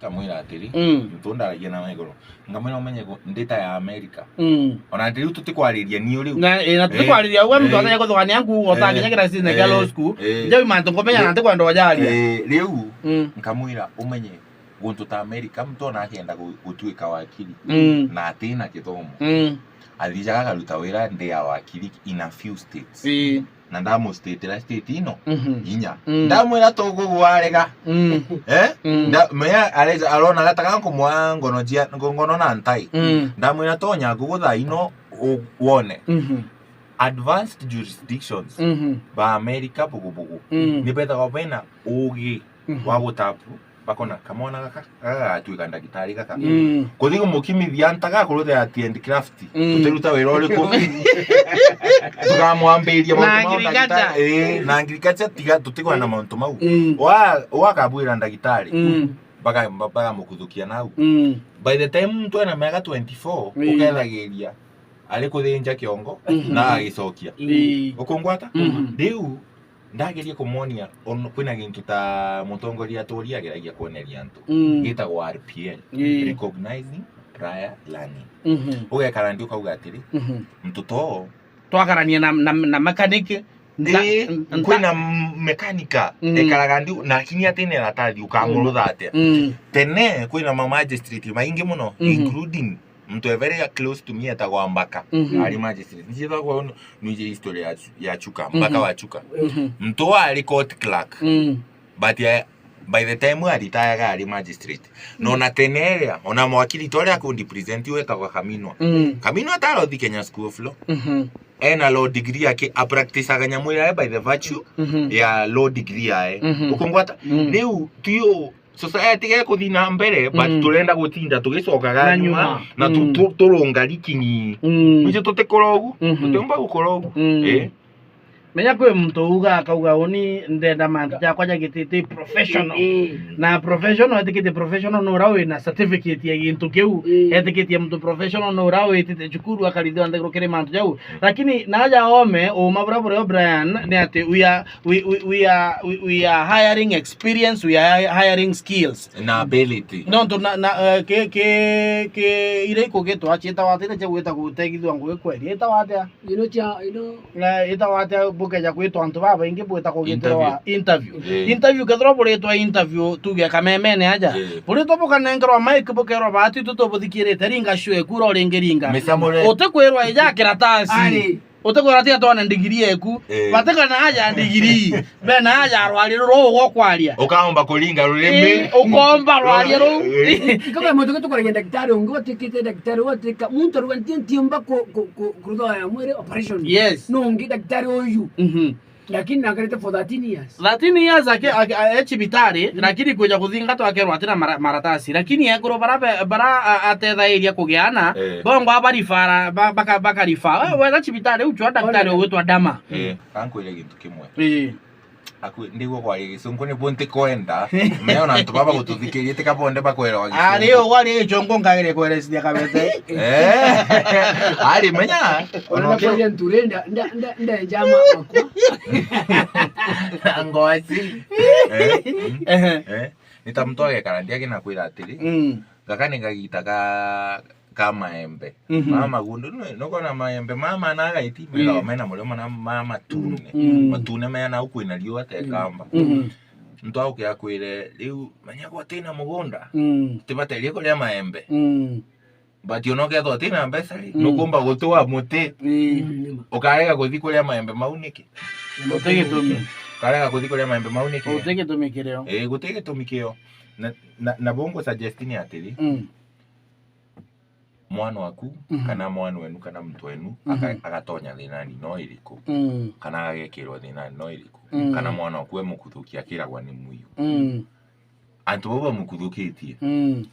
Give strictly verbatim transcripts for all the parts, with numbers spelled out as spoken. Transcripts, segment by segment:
Nkamwira atiri, mm, muntu ndaragia nawe iguru. Nkamwira, umenye gu-, ndita ya America. Mm. Ona ndiriu tutikwariria niu riu. Na, eh, na tutikwariria, eh, uwe muntu, eh, atanya kuthugania nkuuga, eh, utanginya kira season kia, eh, law school. Eh. Njau mantu nkumenya na ntikwenda ujaria. Eh, riu, mm, nkamwira, umenye guntu ta America, muntu ona akenda gu-, gutuika wakiri, mm, na atina kithomo. Mm. Athijaga akaruta wira nthi ya wakiri in a few states. Ii. Na ndamustate-ra state ino, mhm, inya. Mm. Ndamwira, "Tugugwarega." Mm. Eh? Mm. Nda-, mea areza, arona gataga nkumwa ngono jia, ngo-, ngono na ntai. Mm. Ndamwira, "Tonya ngugu thaa ino u-, wone." Mhm. Advanced jurisdictions, mhm, ba America bugubugu, mm, ni bethagwa bena ugi, mhm, wa gutapu bakona kamwana gaka, gaka gagatuika ndagitari gaka. Mm. Kuthi kumukimithia ntaga kuruthira art and craft. Mm. Tutiruta wira uriku? Tukamwambiria na mauntu mau agriculture. Ndagitari. Ii, na agriculture tiga, tutikwenda mauntu mau. Mm. Wa, wakabwira ndagitari. Mm. Baga-, ba-, bagamukuthukia nau. Mm. By the time muntu ena miaka twenty-four, mm, ukethagiria ari kuthinja kiongo, mhm, na agicokia. Ii. Ukungwata? Mhm. Riu, ndageria kumwonia, on-, kwina gintu ta mutongoria aturia ageragia kwoneria antu. Mm. Gitagwa R P L, ii, recognizing prior learning. Mhm. Ugekara nthi ukauga atiri, mhm, muntu to twakarania na, na, na mechanic, nda-, ii, nda-, kwina m-, mechanic, mm, ekaraga nthi, lakini atina iratathi, ukamurutha atia? Mm. Tene, kwina ma magistrate maingi muno, mhm, including muntu e very close to me etagwa Mbaka, mhm, ari magistrate. Nijithagwa nu-, nuje history ya Chu-, ya Chuka, Mbaka, mhm, wa Chuka. Mhm. Muntu ari court clerk. Mm. But, eh, by the time aritayaga ari magistrate. Mm. Na ona tene iria, ona mwakiri ta uria akundi present wetagwa Kaminwa. Mm. Kaminwa atarothi Kenya School of Law. Mhm. Ena law degree yake, apracticaga nyamu iria by the virtue, mhm, ya law degree yae. Mhm. Ukungwata? Mm. Riu, tuyo society gekuthi na mbere, but, mm, turenda gutinda tugicokaga na nyuma, nyuma, na tu-, mm, tu-, turunga leaking. Mm. Nitio tutikora ugu, mhm, tutiumba gukora ugu. Mm. Eh? Menya kwi muntu uuga akauga, uni ndenda mantu jakwa jagitite professional. Mm. Na professional, etikitie professional no ura wina certificate ya gintu kiu. Mm. Etikitie muntu professional no ura witite cukuru akarithirwa nthiguru kiri mantu jau. Mm. Lakini naja ome, uma bura burio Brian, ni ati we are we, we, we are, we, we are hiring experience, we are hi-, hiring skills. Na ability. Nontu na, na, eh, ki, ki, ki, iria ikugitwa, ciitawa atia iria cia gwita gutegithua ngugi kweri? Itawa atia? Ino cia, ino. Na itawa atia bukeja kwitwa antu babaingi bwita kugitwa interview. Interview. Eh. Interview kethirwa buritwa interview, tuge kamemene aja. Eh. Buritwa bukanengerwa mic, bukerwa baati tu tubuthikirite, ringa show eku ura uringi ringa. Micamure. Utikwirwa ija kiratasi. Ari. Utikwira ati atwone ndigiri eku. Eh. Batikana aja ndigiri. Bena aja rwari ruru ugokwaria. Ukaomba kuringa rurimi. Eh, ukomba rwari ruu. Eh. Ikaga muntu gitu kwaragia ndagitari ungi, watikite ndagitari, watika muntu aruga nti-, ntiumba ku-, ku-, ku-, kurutha ya mwiri operation. Yes. No ungi ndagitari uyu. Mhm. Lakini nakarite for thirteen years. Thirteen years ake, ake, e cibitari, mm, lakini kwija kuthingatwa akerwa atina mara-, maratasi. Lakini ekuru bara be-, bara, a-, atethairia kugiana, eh, bongo abarifara, ba-, baka-, bakarifa. We, wetha cibitari, uchwa ndagitari ugwitwa Dama. Eh, kankwire gintu kimwe. Eh. Aku, ndigua kwaria gicungu nibu ntikwenda. Mea ona antu baba gututhikiria, tika bonde bakwerawa gicungu. Ari, ugwaria gicungu nkagire kwerecithia kabete. Eh. Ari, menya. Ona ona uke- kwaria nture, nda, nda, nda, nda njama makwa. Na ngoci. Eh, mm. Ehe. Eh. Ni ta muntu agekara nthi akinakwira atiri, mm, gaka ni kagita ka, ka maembe. Mhm. Mama gundu, nu-, nukona maembe mama na agaiti, mm, mena, mena murio mana ma matune. Mm. Matune mena au kwina riua te, mm, kamba. Mhm. Muntu auke akwire, riu, menya gwa tina mugunda, mm, tibaterie kuria maembe. Mm. But ona ukethwa utina mbeca ri, mm, nukumba gutua muti. Ii. Mm, nima. Ukarega kuthi kuria maembe mau niki? Guti gitumi. Ukarega kuthi kuria maembe mau niki? Guti gitumi kirio. Ii, guti gitumi kio. Na, na, na bu ngu suggest ni atiri, mm, mwana waku, mhm, kana mwana wenu, kana muntu wenu, aka-, mhm, agatonya thinani no iriku? Mm. Kana agekirwa thinani no iriku? Mm. Kana mwana waku e mukuthuki akiragwa ni mwiu? Mm. Antu bau bamukuthukitie, mm,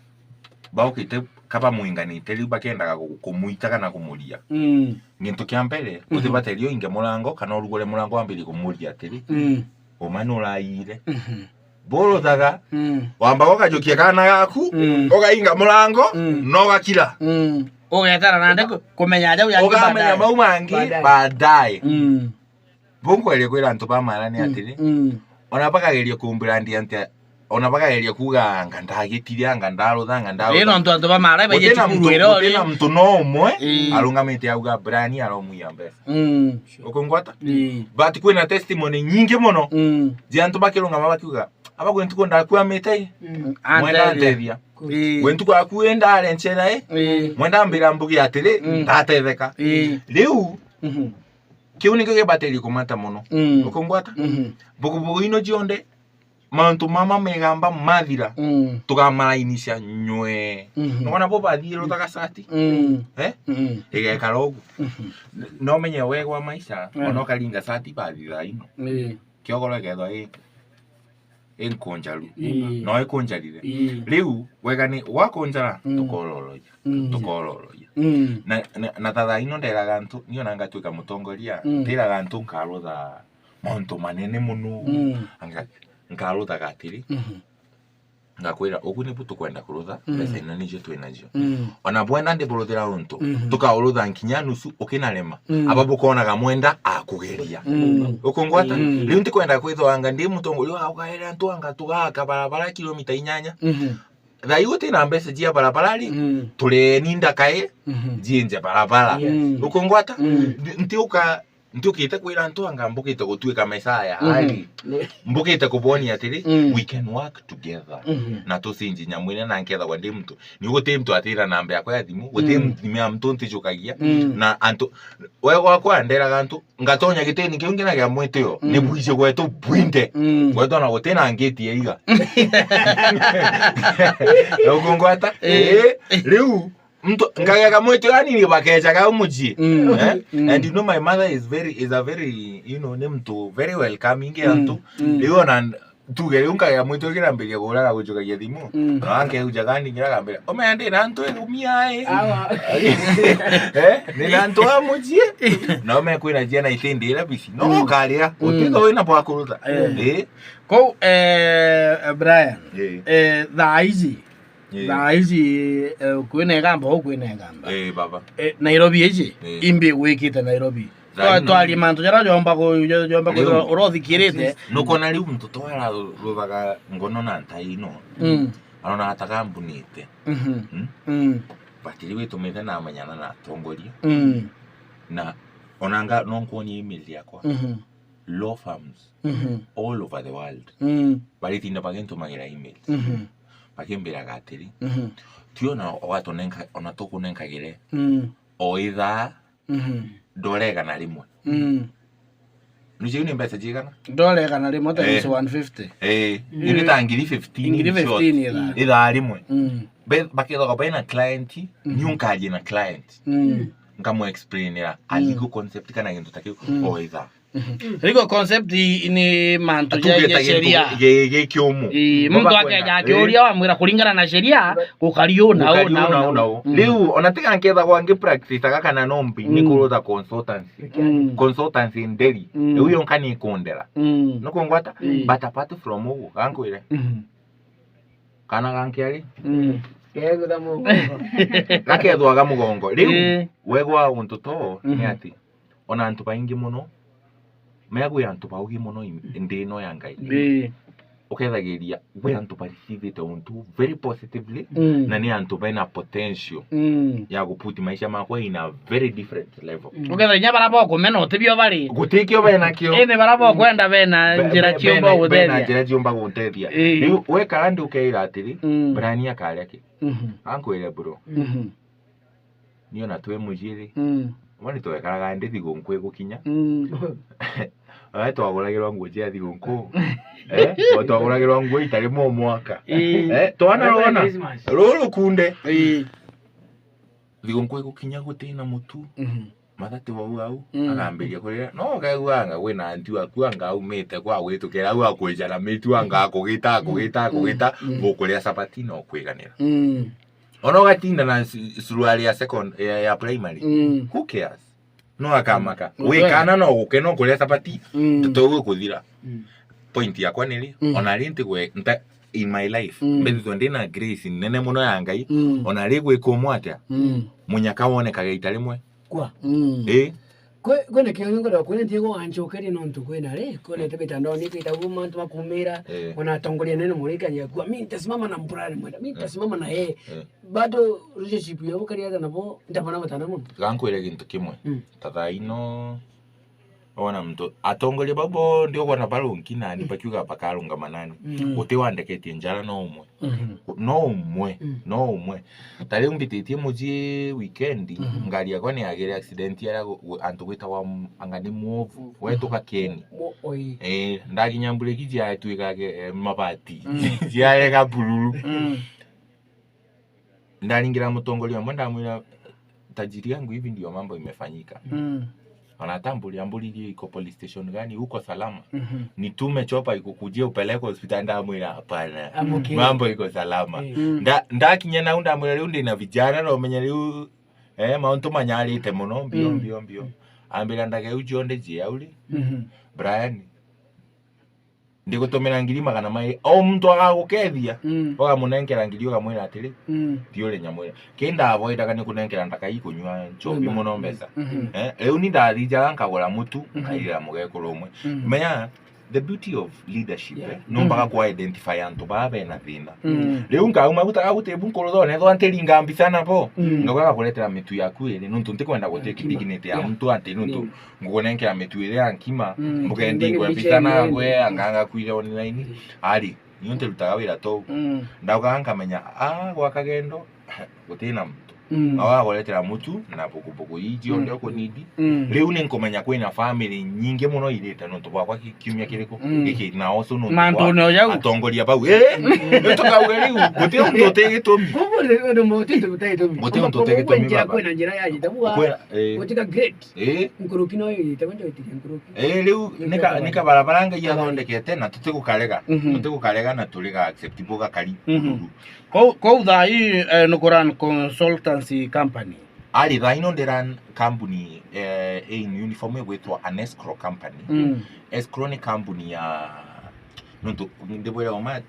baukite ka bamwinganite, riu bakendaga ku-, kumuita kana kumuria. Mm. Gintu kia mbere, mhm, utibateria uinge murango kana urugure murango wambirie kumuria atiri, mm, uma nuraiyire? Mhm. Buruthaga, mm, wambaga ukajukia kana gaku, mm, ugainga murango, mm, na ugakira. Mm. Ugetara nandi ku-, kumenya jau yangi ukamenya baadaye. Mau mangi baadaye. Baadaye. Mm. Bungwerie kwira antu ba maara ni, mm, atiri, mm, ona bakageria kumbrandia ntia ona bagaeria kuuga, "Anga ndagitire, anga ndarutha, anga ndarutha." Ii, nontu antu ba mara baije cukuru ira uri. Gutina muntu no umwe arungamite auga, "Brian aromwia mbeca." Mm. Ukungwata? Ii. But kwina testimony nyingi mono, mm, cia antu bakirungama bakiuga, "Aba gwe ntuku ndakuamite ii, mm, mwenda antethia. Ii. Gwe ntuku akuenda arenchera ii, ii, mwenda ambira mbugi atiri, mm, ndatetheka." Ii. Riu, mhm, kiu nikio gibatirie kumata mono. Mm. Ukungwata? Mhm. Mbugubugu ino cionthe, mauntu mama megamba mathira, mm, tukamarainisha nywe. Mhm. Nukwona bo bathirutaga sati? Mm. Eh? Mm. Igekara ugu. Mhm. N-, no menye wega wa maisha, mm, ona ukaringa sati bathira ino. Ii. Kiogoro ikethwa i, i nkunjaru. Ii. No ikunjarire. Ii. Riu, wega ni, wakunjara, mm, tukororoja. Mm. Tukororoja. Mm. Na, na, na ta thaa ino nderaga antu, ni ona ngatwika mutongoria, mm, ndiraga antu nkarutha mauntu manene mono. Mm. Anga-, nkaruthaga atiri, mhm, ngakwira, "Ugu nibu tukwenda kurutha, mm, mbeca ino nicio twi nacio." Mm. Ona bwenda ndiburuthira untu, mhm, tukaurutha nkinya nusu ukinarema. Mm. Aba bukonaga mwenda akugeria. Mm. Ukungwata? Mm. Riu ntikwenda kwithwa anga ndi mutongoria wa ugaira antu anga tugaka barabara kilomita inyanya. Mhm. Thaa iu utina mbeca cia barabara ri, mm, tureni ndakae, mhm, njienje barabara. Yes. Mm. Ukungwata? Mm. Nti-, ntiuka Ntiukite kwira antu anga mbukite gutuika Mesaya, mhm, ari. Mbukite kubonia atiri, mm, we can work together. Mhm. Na tucinji nyamu iria na nkethagwa ndi muntu. Ni guti muntu atira namba yakwa ya thimu, guti, mm, thimu ya muntu ntijukagia. Mm. Na antu, we gwakwa nderaga antu, ngatonya gitini kiu nginagia mwitio, mm, ni bwiji gwetu bwinthe. Mm. Gwetu ona guti na ngiti ya iga. Ukungwata? Eh. Eh, riu, Mtu, nkagega mwito yani ni bakejaga umuji. Mm. Eh? Mm. And you know my mother is very, is a very, you know, ni mtu very welcoming, mm, antu. Mm. Riu ona tuge riu nkagega mwito kirambiria guraga gujukagia thimu. Mm. Na ankeujaga ni ngira gambira, "Ome ndi na antu ikumi ai." Awa. Eh? Ni na antu a muji. Na ome kwina jia na itindi ira bisi. No, mm, ukaria, mm, utitho wina bwa kuruta. Eh. Eh? Kou, eh, Brian, eh, eh, thaa ici, ii, thaa ici, eh, kwina igamba, u kwina igamba. Ii, baba. Eh, Nairobi ici, ii, imbi gwikite Nairobi. Thaa ino twarie mantu jaria jomba ku-, jo-, jomba kwithirwa urothikirite. Nukona riu muntu twararuthaga ngono na ntai ino. Mm. Arona ata kambunite. Mhm. Mm? Mm. But riu itumite namenyana na atongoria. Mm. Na onanga no nkuonie email yakwa. Mhm. Law firms, mhm, all over the world. Mm. Baritinda bagintumagira emails. Mhm. Bakimbiraga atiri, mhm, "Twi ona watunenka, ona tukunenkagire, mm, o ithaa, mhm, ndorega na rimwe." Mm. Nuju ni mbeca jigana? Ndorega na rimwe times, eh, one fifty. Eh, mm, ni ta ngiri fifteen. Ngiri fifteen in short, ithaa. Ithaa rimwe. Mm. Be-, bakethagwa bena client, mhm, niu nkarie na client. Mm. Nkamu explainira, mm, a legal concept kana gintu ta kiu, mm, o ithaa. Mhm. Legal concept i-, ni mantu ja, ja sheria. Gi-, gi kiumu. Ii, muntu akeja akiuria, wamwira kuringana na sheria, gukari uu na uu na uu na uu. Mm. Riu, ona tiga nkethagwa ngi practice aga kana no mbi, ni, mm, kurutha consultancy. Mm. Consultancy in Delhi. Mm. Riu yonka ni ikundera. Mm. Nukungwata? Mm. But apart from uguo, gankwire. Mhm. Kana gankiari? Mm. Kegutha mugongo. Gakethwaga mugongo. Riu, ii, wegwa untu to, ni, mhm, ati, ona antu baingi mono megwi antu baugi mono i-, nthi ino ya Ngai. Ii. Ukethagiria gwi antu bareceivite untu very positively, mm, na ni antu bena potential, mm, ya guput maisha makwa in a very different level. Mm. Uketha inya bara bokumena utibio bari. Gutikio benakio. Indi bara bokwenda bena, be-, njira be-, ciumba bena, bena gutethia. Njira ciumba gutethia. Ii. Riu wekara ndi ukeira atiri, mm, Brian akaria ki? Mhm. Ankwire bro. Mhm. Ni ona twi mujiri. Mm. Mani twekaraga ndi thigunku igukinya. Mm. Eh, twaguragirwa nguo cia thigunku. Eh, twaguragirwa nguo itari mo mwaka. Ii. Eh, twana rona. Christmas. Ruru kunde. Ii. Thigunku igukinya gutina mutu. Mhm. Mathati wau au, mm, akambiria kurira. No ukaigua anga kwina anti waku anga aumite kwa gwitukira au akwijara mitu anga akugita, akugita, akugita, mm, mm, gukuria chapati na ukwiganira. Mm. Ona ugatinda na su-, suruari ya second, ya, ya primary. Mm. Who cares? No akamaka. Mm. Wi kana no guke no kuria chapati, mm, tutogu kuthira. Mm. Point yakwa ni ri, mm, ona ri ntigwe, nta-, in my life, mm, mbithitwe ndi na grace nene muno ya Ngai, mm, ona ri gwika umwe atia, mm, munyaka wonekaga ita rimwe. Kwa. Mm. Ii. Kwe-, kwina kiongo ndo kwina ntigo anchokerie nontu kwina ri, kwina te mitandaoni kwitagwo mantu makumira, eh, ona atongoria nene murikania kwa, "Mi ntasimama na Brian Mwenda, mi ntasimama na yeye." Eh. Bado relationship yabo kari ata nabo, ndabona batana mono. Gankwire gintu kimwe. Mm. Ta thaa ino, ona muntu, atongoria babo ndio bona barunki nani bakiuga bakarungama nani. Mm. Uti wandeketie njara no umwe. Mhm. No umwe, mm, no umwe. Ta riu mbititie mucii weekend, mhm, ngari yakwa ni yagire accident aria gu-, gu-, antu gwitagwa m-, anga ni mwovu. Mhm. Wetuka Kieni. Mo-, oi. Eh, ndakinya mbureki ciatuika ge-, eh, mabati. Mm. Ciarega bururu. Mm. Ndaringira mutongoria umwe ndamwira, "Tajiri yangu, hivi ndio mambo imefanyika." Mm. Anatambuli, ambuli, "Iko police station gani? Uko salama? Mhm. Nitume chopa ikukujia upeleke hospitali?" Ndamwira, "Hapana. I'm okay. Mambo iko salama." Eh. Mm. Nda-, ndakinya nau ndamwira, "Riu ndina vijana, na umenya riu, eh, mauntu manyarite muno, mbio, mm, mbio, mbio." Ambira, "Ndageu cionde jia uri, mhm, Brian, ndigutumira ngiri magana mairi." O muntu agagukethia, mm, ugamunenkera ngiri, ugamwira atiri, mm, "Ti uri nyamwira." Ki ndavoidaga ni kunenkera ndaka ikunyua nchobi, mm, muno mbeca. Mhm. Eh, riu ni ndathijaga nkagura mutu, mhm, nkairira mugekuru umwe. Mm. Menya, the beauty of leadership, yeah, eh, numbaga, mm, ku identify antu baa bena thina. Mm. Riu nkauma guta gutibu nkuruthone, ethwa ntiringa mbica nabo, mm, ngauga gakuretera mitu yaku iri, nontu ntikwenda gutake, yeah, dignity ya, yeah, muntu ati nontu, yeah, ngukunenkera mitu iria ya nkima, mm, mbugendi ngwe mbica nagwe, anga ngakwire online. Mm. Ari, niu ntirutaga wira tou. Mm. Ndaugaga nkamenya, ah, gwa Kagendo, gutina muntu. Mm. Awa agoretera mutu na bukubuku iji, mm, onde ukunidi. Mm. Riu ni nkumenya kwina family nyingi muno irite nontu bwakwa ki-, kiumia kiriku, mm, giki na ocu nontu bwa mantu ne ojau atongoria bau. Eh, riu tukauga riu, guti untu uti gitumi. Koguo ni untu uti gitumi. Guti untu uti gitumi, njira baba. Kwina njira ya jitabu wa, kwina, eh, gutika great. Eh. Nkuruki no yite, wende witire nkuruki. Eh, riu nika, nika barabara Ngai athondekete na tutigukarega. Mhm. Tutigukarega na turiga accept bo gakari. Mhm. Kou, kou thaa ii, eh, nukuran consultancy company? Ari thaa ino ndiran company, eh, in uniform igwitwa an escrow company. Mm. Escrow ni company ya, nontu ndibwira uma,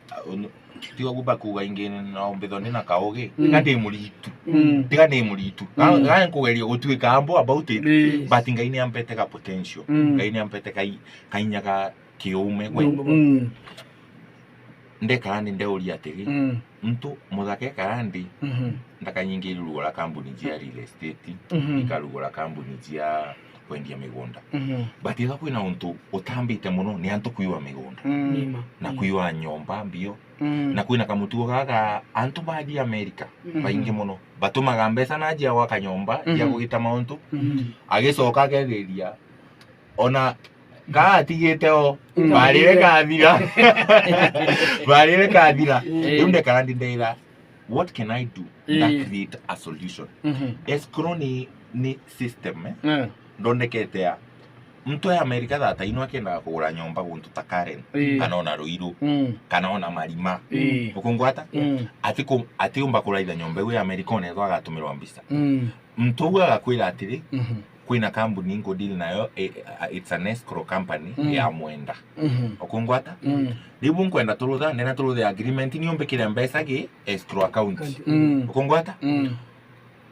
tiga kuba kuga ingi na umbitho ndi na kaugi, mm, tiga ndi muritu. Mm. Tiga ndi muritu. Ga-, mm, ga nkugeria gutuika humble about it, yes, but Ngai ni ampete ga potential. Mm. Ngai ni ampete kai-, kainya ga kiume gwe. Mm. Ndekara ndi ndeuria atiri, mm, muntu muthaka ekara ndi, mhm, ndakanyingi irugura kambuni cia real estate, mhm, ikarugura kambuni cia kwendia migunda. Mhm. But ethwa kwina untu utambite muno ni antu kwiwa migunda. Mm. Nima. Na, mm, kwiwa nyomba mbio. Mm. Na kwina kamutugo gaka antu bathi America, mhm, baingi muno. Batumaga mbeca na njia gwaka nyomba, mhm, cia kugita mauntu. Mhm. Agicoka akethiriria ona ka atigite o, mm, barire kathira. Barire kathira. Mm. Riu ndekara ndi ndera, what can I do that, mm, create a solution? Mhm. Escrow ni, ni system, eh? Mm. Ndondekete ya muntu ya America thata ino akendaga kugura nyomba guntu ta Karen, mm, kana ona Ruiru, mm, kana ona Marima. Mm. Ukungwata? Mm. Ati ku-, atiumba kuraitha nyomba iu ya America ona ethwa agatumirwa mbica. Mm. Muntu uu agakwira atiri, mhm, kwina kambuni nkudili nayo, i-, it's an escrow company, mm, ya Mwenda. Mhm. Ukungwata? Mm. Riu nkwenda turutha, ndenda turuthe agreement, ni umbikire mbeca gi escrow account. Account. Mm. Ukungwata? Mm.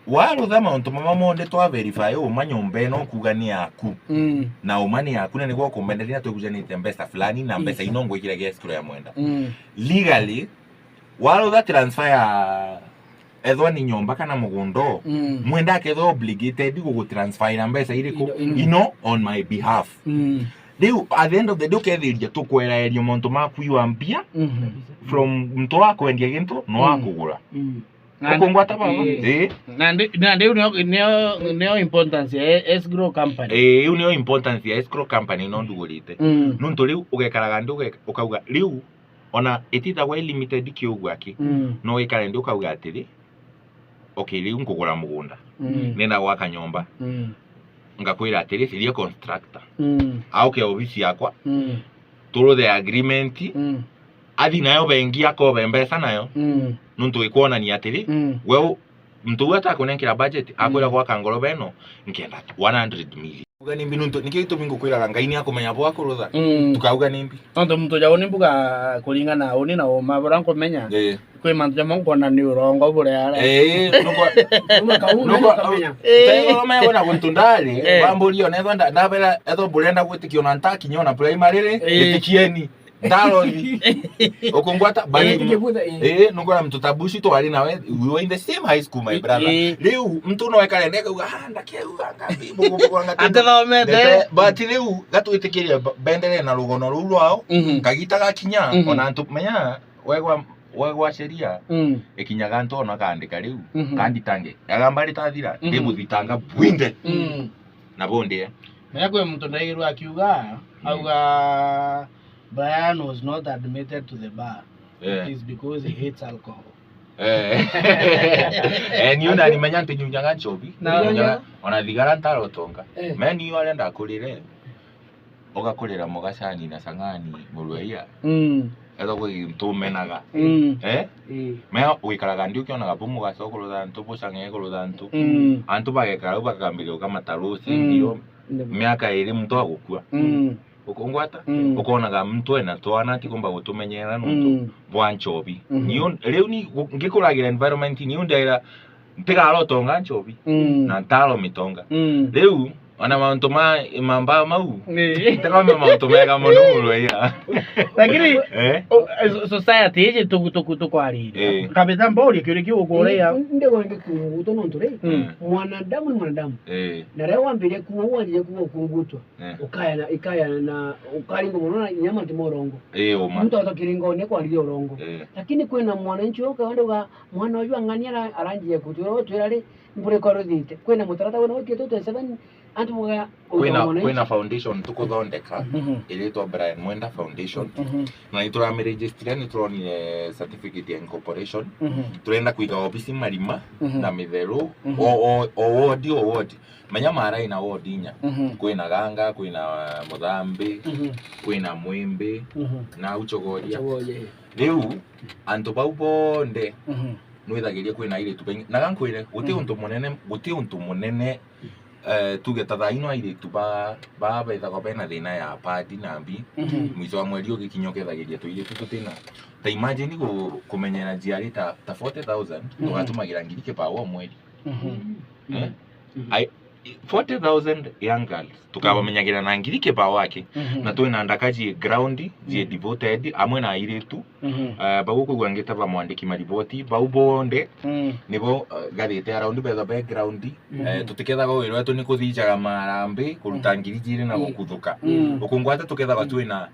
Warutha mauntu mama monthe twa verify uma nyomba ino kuga ni yaku. Mm. Na uma ni yaku, na niguo ukumbenderia na twibujanite mbeca fulani, na mbeca, yes, ino ngwikire gi escrow ya Mwenda. Mm. Legally, warutha transfer ya ethwa ni nyomba kana mugunda, mm, Mwenda akethwa obligated gugutransferira mbeca iriku? Ino, mm. Ino on my behalf. Mm. Riu, at the end of the day, ukethiriria tukweraeria montu ma kwiwa mbia, mhm, from muntu wa kwendia gintu no, mm, akugura. Mm. Na ukungwata baba? Eh. Eh. Na ndi-, na ndiu nio, nio, nio importance ya escrow company. Eh, iu nio importance ya escrow company no ndugurite. Mm. Nontu riu ugekaraga ndi uge-, ukauga, riu, ona itithagwa i limited kiugu aki. Mm. No wikare ndi ukauga atiri, okay, riu nkugura mugunda. Mm. Nenda gwaka nyomba. Mm. Ngakwira atiri, thiria contractor. Mm. Auke obisi yakwa. Mm. Turuthe agreement. Mm. Athi nayo bengi akobe mbeca nayo. Mm. Nontu ikwonania atiri, mm, we u-, muntu uu atakunenkera budget, akwira, mm, gwaka ngoroba ino, nkenda one hundred million. Uga ni mbi nuntu, niki gitumi ngukwiraga Ngai ni akumenya bwa kurutha? Mm. Tukauga ni mbi. Nontu muntu jau ni mbuga kuringana na uni na uma buria nkumenya. Eh. Kwi mantu jamwe nkona ni urongo buria ari. Eh, nukwa-, Uma kau, nukwa-, ukamenya. Eh. Tebo mego na guntu ndari, Eh. bamburi ona ethwa nda-, ndabera ethwa burenda gwitikia ona ntakinya ona primary ri, Eh. itikieni. Ndarothi. Ukungwata, but Eh, Ige butha, eh. Eh, nukora mtu tabushi twari nawe, we were in the same high school, my Eh, brother. eh. Riu, mtu no ekare ndeka, ah, ndakeuga, ngapi, bugu, bugu, ngapi. Atithomete. Ndete-, but riu, gatwitikirie b-, bendere na rugono ruu rwao, Mhm. kagita gakinya, Mhm. ona antu, menya, wegwa, wegwa sheria, Mm. ikinyaga antu ona kaandika riu, Mhm. kanditange. Agamba ritathira, Mhm. ndimuthitanga bwinde. Mm. Na bondi, eh. Menya kwi muntu ndaigirwa akiuga, Mm. auga, Brian was not admitted to the bar. Eh. It is because he hates alcohol. Eh. Eh, niu ndari menya nti nyunyaga nchobi. Na Nyunyaga, ona thigara ntarotonga. Eh. Me niu arenda akurire. Ugakurira mugacani na sang'ani murweia. Mm. Ethwa kwi gintu umenaga. Mm. Eh? Mm. Me wikaraga ndi ukionaga bu mugaca ukurutha antu, bucang'e kurutha antu. Mm. Antu bagekara u bakambiriria ukamata ruci Mm. mbio. Ndio. Miaka iri muntu agukua. Mm. Ukungwata? Mm. Ukonaga muntu ena twana atikumba gutumenyera nontu Mm. bwa nchobi. Mhm. Niu, riu ni gu-, ngikuragira environment, niu ndaira ntigarotonga nchobi, Mm. na ntaro mitonga. Mm. Riu, ona mauntu ma, mamba mau, Ni. ntikombe mauntu mega muno murweia. Lakini, Eh? o, so-, society iji tuku-, tuku-, tukwarire. Eh. Nkabita mbauria kiuria kiu ukuria. Ndi wenge kunguto nontu ri, Mm. mwanadamu ni mwanadamu. Eh. Na riria wambirie kuo, wanjire kuo kungutwa. Eh. Ukaya na, ikaya na, ukaringwa muno na inya mantu ma urongo. Eh, uma. Muntu atokiringa one kwariria urongo. Eh. Lakini kwina mwananchi uka wende uga, mwana uyu ang'ani ara-, aranjia kutura, twira ri, mbure kwa ruthite. Kwina mutarata wena wa two thousand seven, antu buga Kwina, mwananchi. Kwina foundation tukuthondeka, Mhm. iritwa Brian Mwenda Foundation. Mhm. Na nituramirejistira, nituronire certificate ya incorporation. Mhm. Turenda kwiga obisi Marima, Mhm. na Mitheru, Mhm. o, o, o ward, o ward. Menya Mara ina ward inya. Mhm. Kwina Ganga, kwina Muthambi, Mhm. kwina Mwimbi, Mhm. na Uchogoria. Uchogoria, eh. Riu, antu bau bonthe, Mhm. nwithagiria kwina airitu baingi. Na gankwire, guti Mhm. untu munene, guti untu munene, eh, tuge ta thaa ino airitu ba, ba bethagwa bena thina ya pad na mbi, Mhm. mwico wa mweri ugikinya ukethagiria tuiritu tutina. Ta imagine ku-, kumenyera njiari ta, ta forty thousand, Mhm. tugatumagira ngiri kibawa o mweri. Mhm. Eh? Mhm. Ai, forty thousand young girls, tukabamenyagira na ngiri kibawa aki, Mhm. na twina ndaka cie ground, cie Mhm. devoted, amwe na airitu, Mhm. eh, bau kwigua ngitaba mwandiki mariboti, bau bonthe, Mhm. nibo, eh, gathite around betha be ground, Mhm. eh, tutikethaga wira wetu ni kuthijaga marambi, kuruta Mhm. ngiri jiri na Mhm. gukuthuka. Mhm. Ukungwata tukethaga twina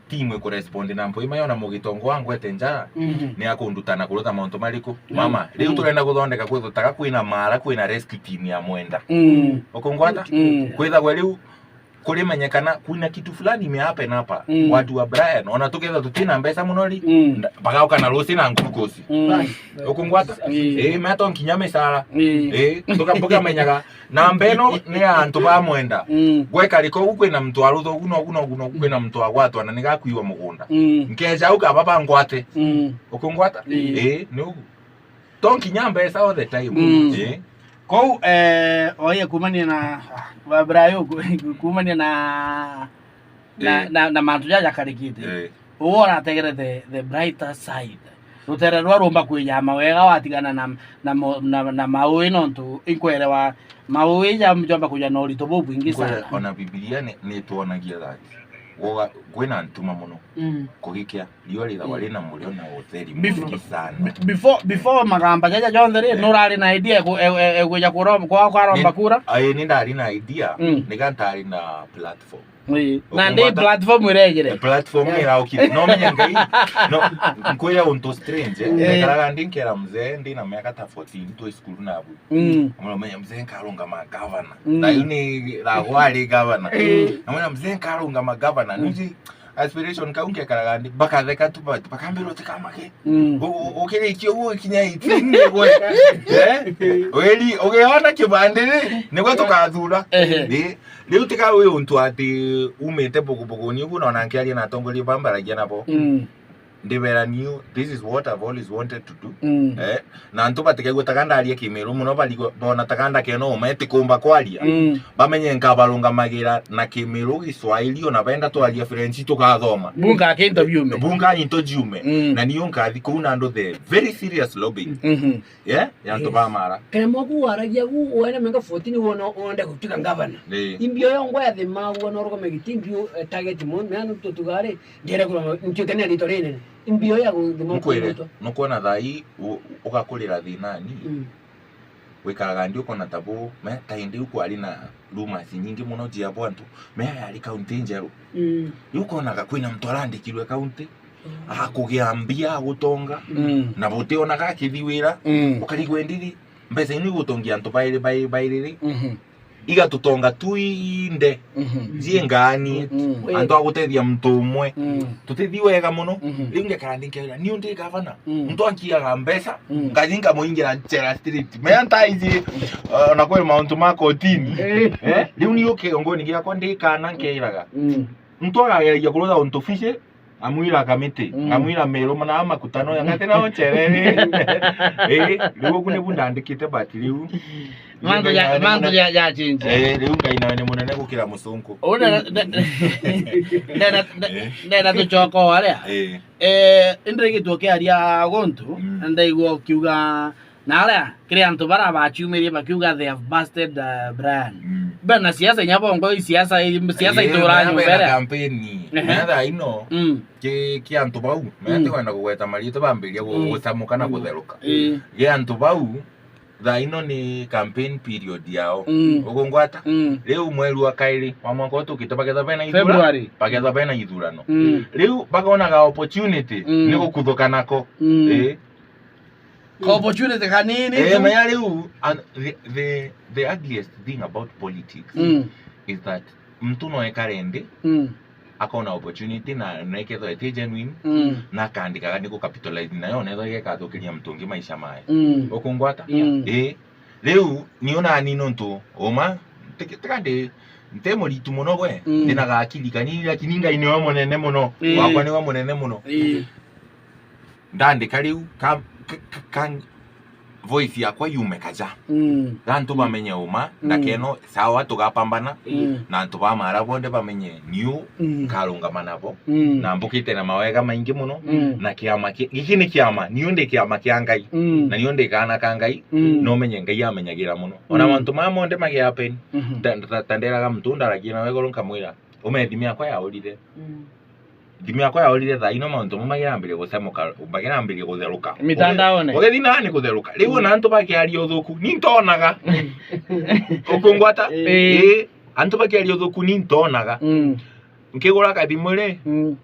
timu ikurespond na mpoima yona mugitongo wa ngwete njara, Mhm. ni akundutana kurutha mauntu mariku? Mhm. Mama, riu Mhm. turenda guthondeka kwithutaga kwina mara, kwina rescue team ya Mwenda. Mhm. Ukungwata? Mhm. Kwithagwa riu kurimenyekana kwina kitu fulani imehappen hapa. Mhm. Watu wa Brian, ona tuketha tutina mbeca muno ri, Mhm. nda-, bagauka na ruci na ngurukosi. Mhm. Ukungwata? Mhm. Eh, meto nkinya misara. Mhm. Eh, tuka-, tukamenyaga Namba ino ni ya antu ba Mwenda. Mm. Gweka riko ugu kwina muntu arutha ugu na ugu na ugu na ugu kwina muntu agwatwa na nigakuiwa mugunda. Mm. Nkeja au kaba bangwate. Mm. Ukungwata? Mm. Ii, ni ugu. To nkinya mbeca all the time. Mm. Ii. Kou, eh, oye kumania na, ah, Babra yo, ku-, kumania na, na, Eh. na, na mantu jaja karikite. Eh. Uwe urategere the, the brighter side. Rutere rwa rumba kwija mawega watigana na, na mo-, na, na maui nontu inkwerewa maui ja jomba kwija na urito bubwingi sana. Ona Bibilia ni, ni twonagia that. Woga, kwina ntuma muno. Mm. Kugikia, riua rithagwa Mm. rina murio na utheri Bef-, mwingi sana. be-, before, before magamba jaja jonthe ri, Eh. nurari na idea ku-, e-, e-, e-, kwija kuromba, kwa, kwaromba Ni-, kura? Ai, ni ndari na idea, Mm. niga ntari na platform. Ii. Na ndi Ukumata- platform irejire. Eh, platform Yeah. iraukire. No menye Ngai, no, nkwira untu strange, eh. Eh. Ndekaraga ndi nkera mzee, ndi na miaka ta fourteen, twi cukuru nabu. Mm. Mwana menya mzee nkarungama gavana. Mm. Na yu ni ragwa ari gavana. Mm. Na mwana mzee nkarungama gavana. Mm. Nuji aspiration kau ngekaraga ndi, bakatheka tu, ba-, bakambira uti kamake. Mm. U-, u-, ukirikia uguo ikinya eighteen ni gwe. Eh? Weri, ugiona kibandi ri, nigwe tukathura. Ehe. Ri, riu tiga wi untu ati umite bugubuguni uguo, na ona nkiaria na atongoria ba mbaragia nabo. Mm. Ndibera niu, this is what I've always wanted to do. Mm. Eh? Na antu batikaigua ta ka ndaria Kimiru mono, barigo-, bona ta ka ndakena uma eti kumba kwaria. Mm. Bamenye nkabarungamagira na Kimiru, Giswahili, ona benda twaria French tukathoma. Bunga akinto biume. Bunga into jiume. Mm. Na niyo nkathi kuu na andu the very serious lobbying. Mhm. Yeah, ya antu ba Mara. Kana mwaku waragia gu wena menga fourteen wona onde gutuika ngavana. Ii. Imbio yo ngwa ya the mau wona urugame giti imbio, eh, target mo, me anu tutugare, ndere kurama, ntuike ni rito rinene. Imbio ya guthima. Nkwire, kuruta. Nukwona thaa ii u-, ugakurira thinani. Mm. Wikaraga ndi ukona ta bu, me, ta indi u kwari na rumors nyingi mono jia bo antu, me yari kaunti njeru. Mm. Riu ukonaga kwina muntu arandikirwe kaunti, mm, akugia mbia, agutonga, mm, na butionaga akithi wira, mm, ukarigwa ndiri, mbeca ino igutongia antu bairi, bairi, bairi ri, mhm, igatutonga twinde, mhm, cie ngani, mm, antu agutethia muntu umwe. Mm. Tutithi wega mono. Mhm. Riu ngekara ndi nkewira, niu ndi gavana. Mm. Muntu ankiaga mbeca, mm, ngathi nkamuingira njera straight. Mea ntaiji, uh, na kwi mauntu ma kotini. Eh. Eh? Riu niu kiongoni giakwa ndi kana nkeiraga. Mm. Muntu agageragia kuruga untu fishy, ngamwira kamiti, mm, ngamwira meru mana makutano ya ngati na oncherere. Eh, riu uku nibu ndandikite but riu. Mantu ja, mantu ja, ja change. Eh, riu Ngai nawe ni munene gukira musunku. Una, na, na, na, na, na, eh, na, na tuchoko waria. Eh. Eh, indi gituo kiaria guntu, mm, ndaigua ukiuga, na aria, kiri antu bara baciumirie bakiuga they have busted, uh, Brian. Mm. Bena siasa inya bongo, i siasa, i siasa, eh, itura nyumba iria. Campaign. Ehe. Na thaa ino, mm, ki, ki antu bau, mm, mete kwenda kugweta maritu bambiria gu-, mm, gucamuka na, mm, kutheruka. Eh. Ki antu bau, thaa ino ni campaign period yao. Mm. Ugungwata? Mm. Riu mweri wa kairi wa mwaka uyu tukite, bagetha bena ithura-, February, bagetha bena ithurano. Mm. Riu bakonaga opportunity, mm, ni gukuthuka nako. Mm. Eh. Ka opportunity kanini, eh, tu. Maya riu, and the, the, the ugliest thing about politics, mm, is that muntu no ekare nthi, mm, akona opportunity na, na ikethwa iti genuine, mm, na akandikaga ni ku capitalize nayo, na ethwa igekathukiria muntu ungi maisha maye. Mm. Ukungwata? Mm. Ii. Riu, ni unani nontu, uma, tiki-, tika ndi, nti muritu muno gwe, mm, ndina gakiri kanini, lakini Ngai niwe munene muno, ii, wakwa niwe munene muno. Ii. Ndandika riu, ka, ka, ka, ka, voice yakwa yume kaja. Mm. Antu bamenye uma, mm, ndakeno, sawa, tugapambana, mm, na antu ba Mara bonthe bamenye niu, mm, nkarungama nabo, mm, na mbukite na mawega maingi muno, mm, na kiama ki-, giki ni kiama, niu ndi kiama kia Ngai, mm, na niu ndi kaana ka Ngai, mm, no menye Ngai amenyagira muno. Ona, mm, mantu maya monthe magi happen, mhm, ta, ta, ta nderaga muntu ndaragia nawe iguru nkamwira, ume thimi yakwa yaurire. Mm. Thimi yakwa yaurire thaa ino, mauntu mau magirambiria gucemuka, magirambiria gutheruka. Mitandaone. Uge-, ugethi nani kutheruka. Riu, mm, ona antu bakiaria uthuku, ni ntonaga. Ukungwata? Ii. Ii, antu bakiaria uthuku, ni ntonaga. Mm. Nkigura kathimu ri, mm,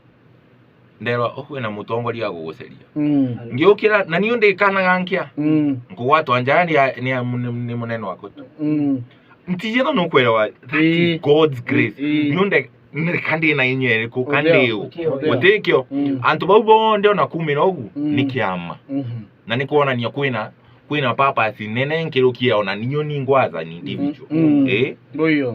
nderwa, "Ukwina mutongoria wa guguceria." Mm. Ngiukira, na niu ndikanaga nkia. Mm. Nkugwatwa njara ni a-, ni a-, ni, ni munene waku tu. Mm. Ntijitho nukwelewa, that is, ii, God's grace. Ii. Niu nde-, ni ka ndi na inya iriku, ka ndi u? Utikio. Utikio. Mm. Antu bau bonthe ona kumira ugu, mm, ni kiama. Mhm. Na ni kwonania kwina, kwina purpose nene nkirukia ona niu ni ngwaza ni individual. Mm. Ii? Uyo.